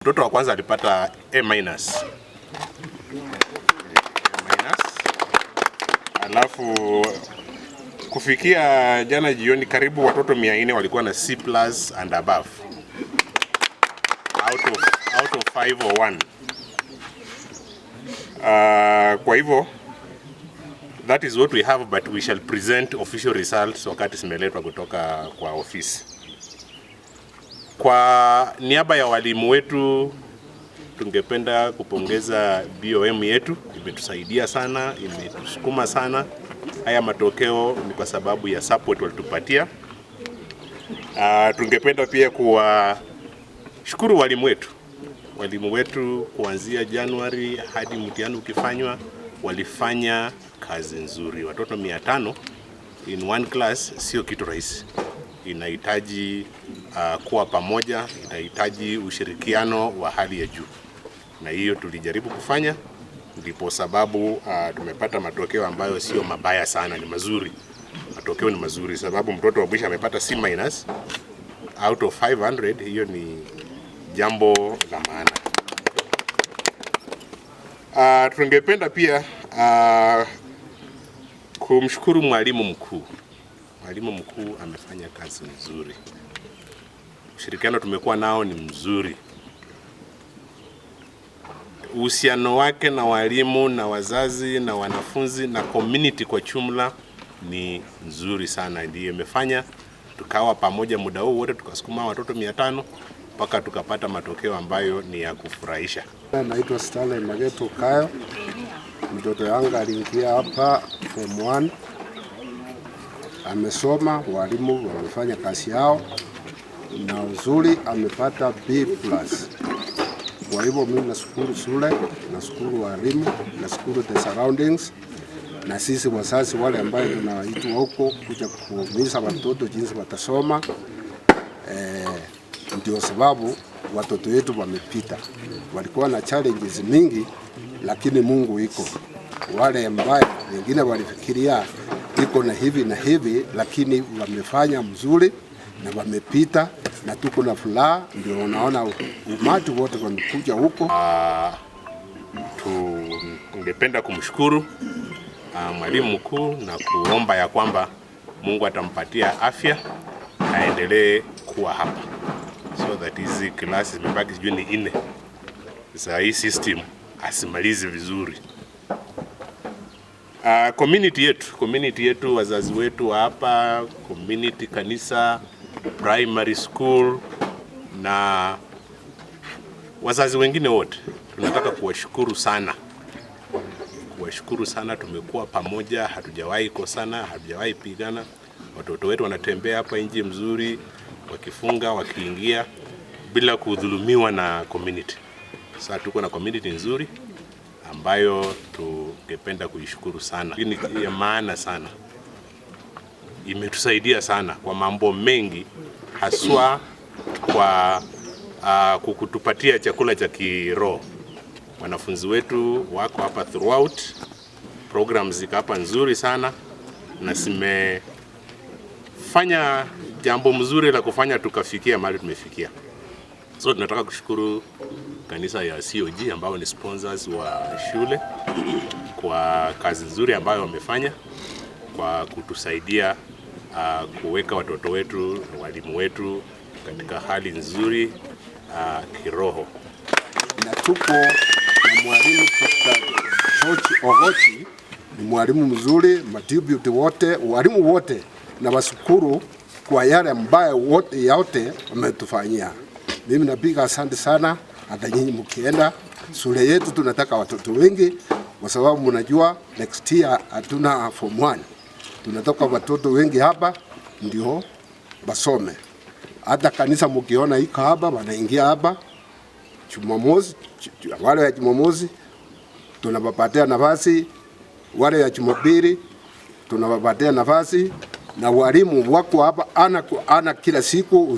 Mtoto wa kwanza alipata A minus. A minus. Alafu kufikia jana jioni karibu watoto 400 walikuwa na C plus and above out of 501. Kwa hivyo that is what we have, but we shall present official results wakati zimeletwa kutoka kwa ofisi. Kwa niaba ya walimu wetu tungependa kupongeza BOM yetu, imetusaidia sana, imetusukuma sana. Haya matokeo ni kwa sababu ya support walitupatia. Tungependa pia kuwashukuru walimu wetu. Walimu wetu kuanzia Januari hadi mtihani ukifanywa walifanya kazi nzuri. Watoto 500 in one class sio kitu rahisi, inahitaji kuwa pamoja, inahitaji ushirikiano wa hali ya juu, na hiyo tulijaribu kufanya, ndipo sababu tumepata matokeo ambayo sio mabaya sana, ni mazuri. Matokeo ni mazuri sababu mtoto wa mwisho amepata C minus out of 500. Hiyo ni jambo la maana. Tungependa pia kumshukuru mwalimu mkuu. Mwalimu mkuu amefanya kazi nzuri, ushirikiano tumekuwa nao ni mzuri, uhusiano wake na walimu na wazazi na wanafunzi na community kwa jumla ni nzuri sana, ndiyo imefanya tukawa pamoja muda huu wote, tukasukuma watoto 500 mpaka tukapata matokeo ambayo ni ya kufurahisha. Naitwa Stanley Mageto Kayo. Mtoto yangu aliingia hapa form 1, amesoma, walimu wamefanya kazi yao na uzuri amepata B+. Kwa hivyo mimi nashukuru shule, nashukuru walimu, nashukuru the surroundings na sisi wazazi wale ambayo tunaitwa huko kuja kuhimiza watoto jinsi watasoma. Ndio sababu watoto wetu wamepita. Walikuwa na challenges mingi, lakini Mungu iko. Wale ambaye wengine walifikiria iko na hivi na hivi, lakini wamefanya mzuri na wamepita, na tuko na furaha. Ndio unaona umati wote wamekuja huko. Tungependa kumshukuru mwalimu mkuu na kuomba ya kwamba Mungu atampatia afya aendelee kuwa hapa, so that hizi klasi zimebaki sijui ni nne za hii system asimalize vizuri. Community yetu, wazazi wetu wa hapa community, kanisa, primary school na wazazi wengine wote, tunataka kuwashukuru sana, kuwashukuru sana. Tumekuwa pamoja, hatujawahi kosana, hatujawahi pigana. Watoto wetu wanatembea hapa nje mzuri, wakifunga, wakiingia bila kudhulumiwa na community. Sasa tuko na community nzuri ambayo tungependa kuishukuru sana. Hii ni ya maana sana, imetusaidia sana kwa mambo mengi, haswa kwa kukutupatia chakula cha kiroho. Wanafunzi wetu wako hapa throughout, programs ziko hapa nzuri sana na zimefanya jambo mzuri la kufanya tukafikia mahali tumefikia. So tunataka kushukuru kanisa ya COG ambao ni sponsors wa shule kwa kazi nzuri ambayo wamefanya kwa kutusaidia kuweka watoto wetu na walimu wetu katika hali nzuri kiroho. Na tuko na mwalimu Dr. George Ogochi, ni mwalimu mzuri, madeputy wote, walimu wote na washukuru kwa yale ambayo wote yote wametufanyia. Mimi napiga asante sana. Hata nyinyi mkienda shule yetu, tunataka watoto wengi, kwa sababu mnajua next year hatuna form 1. Tunataka watoto wengi hapa ndio basome. Hata kanisa mkiona iko hapa, wanaingia hapa Jumamosi, wale ya Jumamosi tunawapatia nafasi, wale ya Jumapili tunawapatia nafasi, na walimu wako hapa ana kwa ana kila siku.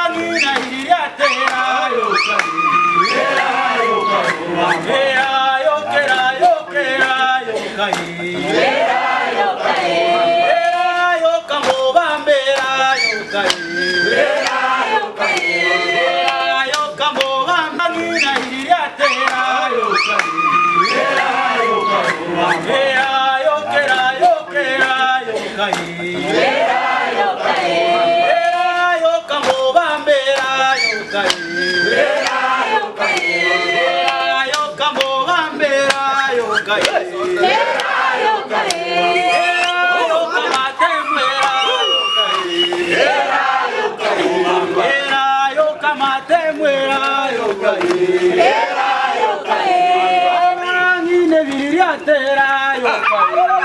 Era yo.